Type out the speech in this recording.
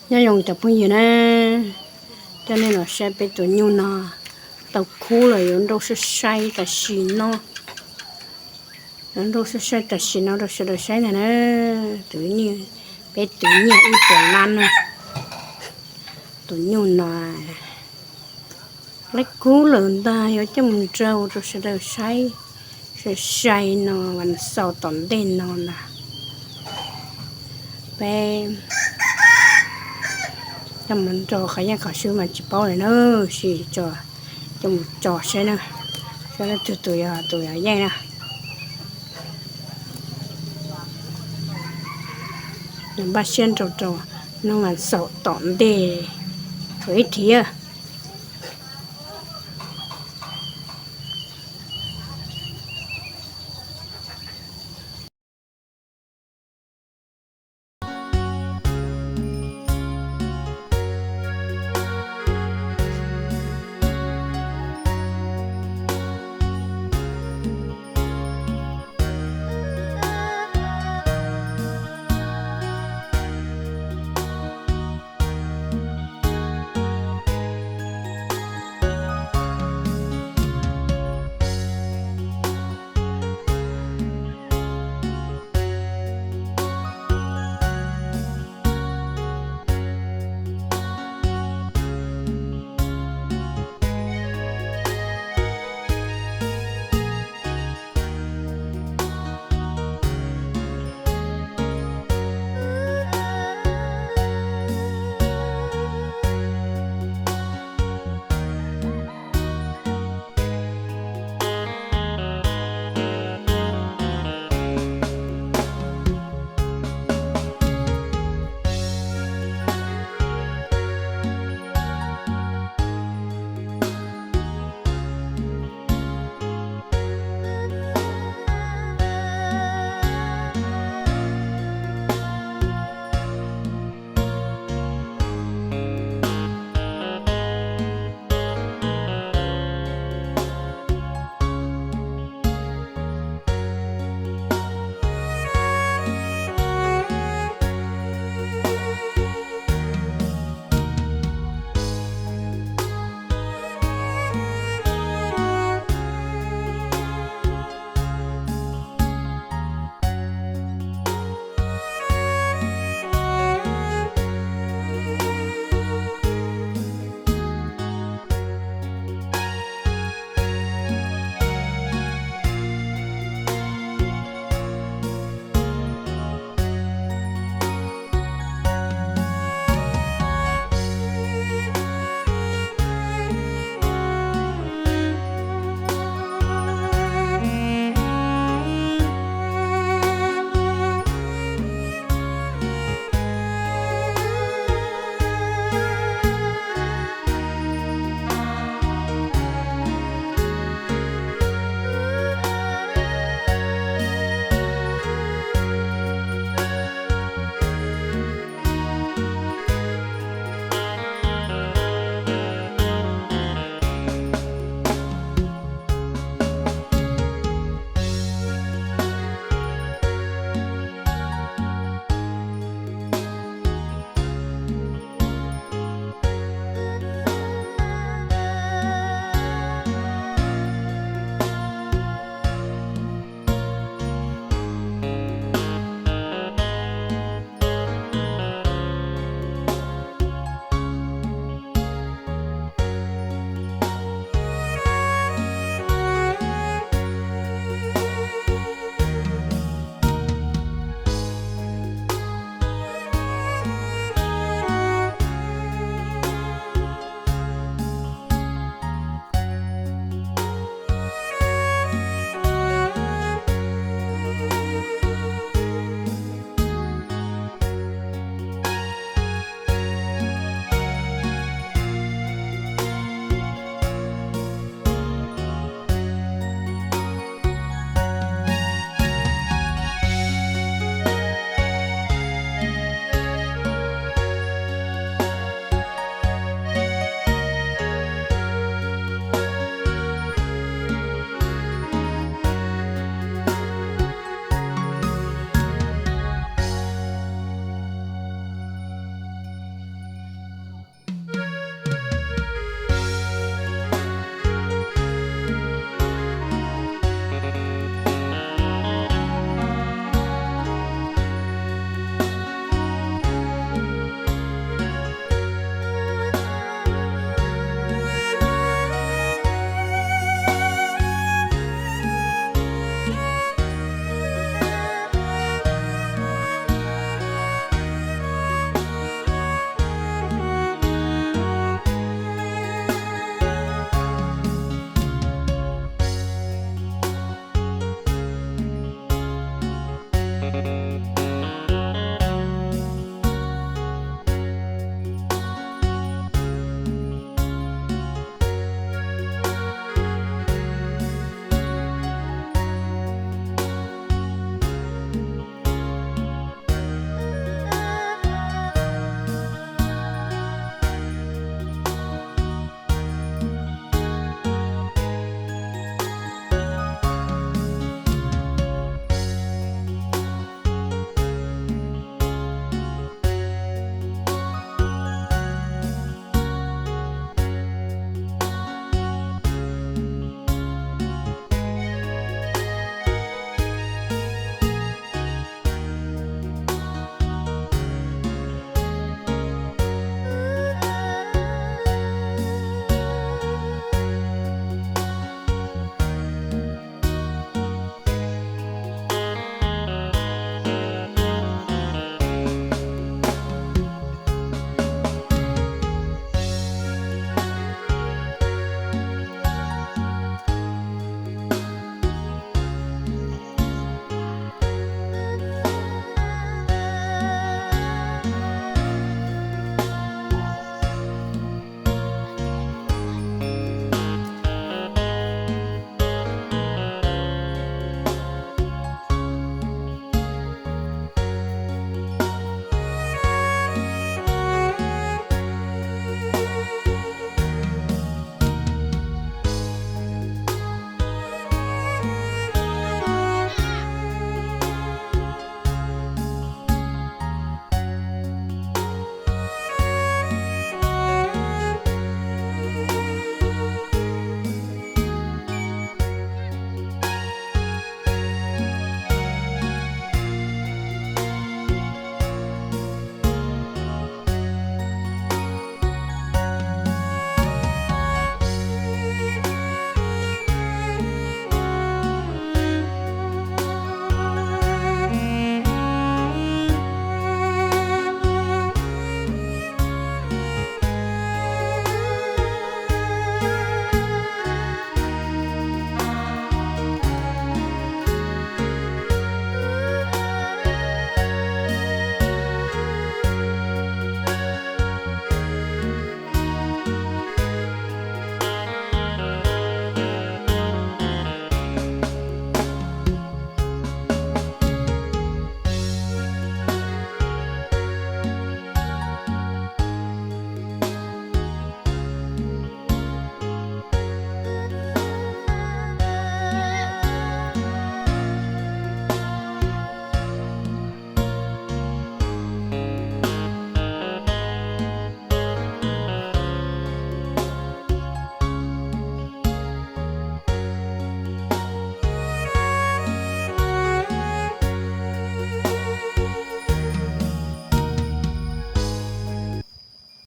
Nyob zoo cov phooj ywg na, coj nej los saib peb tus nyuj no tau khub lawm, yuav nrauj saib saib tam sim no. Yuav nrauj saib saib tam sim no rau sawv daws saib ntag na. Tus, peb tus nyiaj ib puas lab na. Tus nyuj no laib kub lawm ntag, yuav coj mus nrauj rau sawv daws saib. Sai sai no, vas xaus tom ntej no ntag. Peb coj mus nrauj qhov yeej qhov swb mas tsis paub li na, sim tso, coj mus tso saib na, saib leej twg tus yog tus yog yeej na. Npaj siab nrauj rau hnub vas xaum tom ntej thaum ib thiv.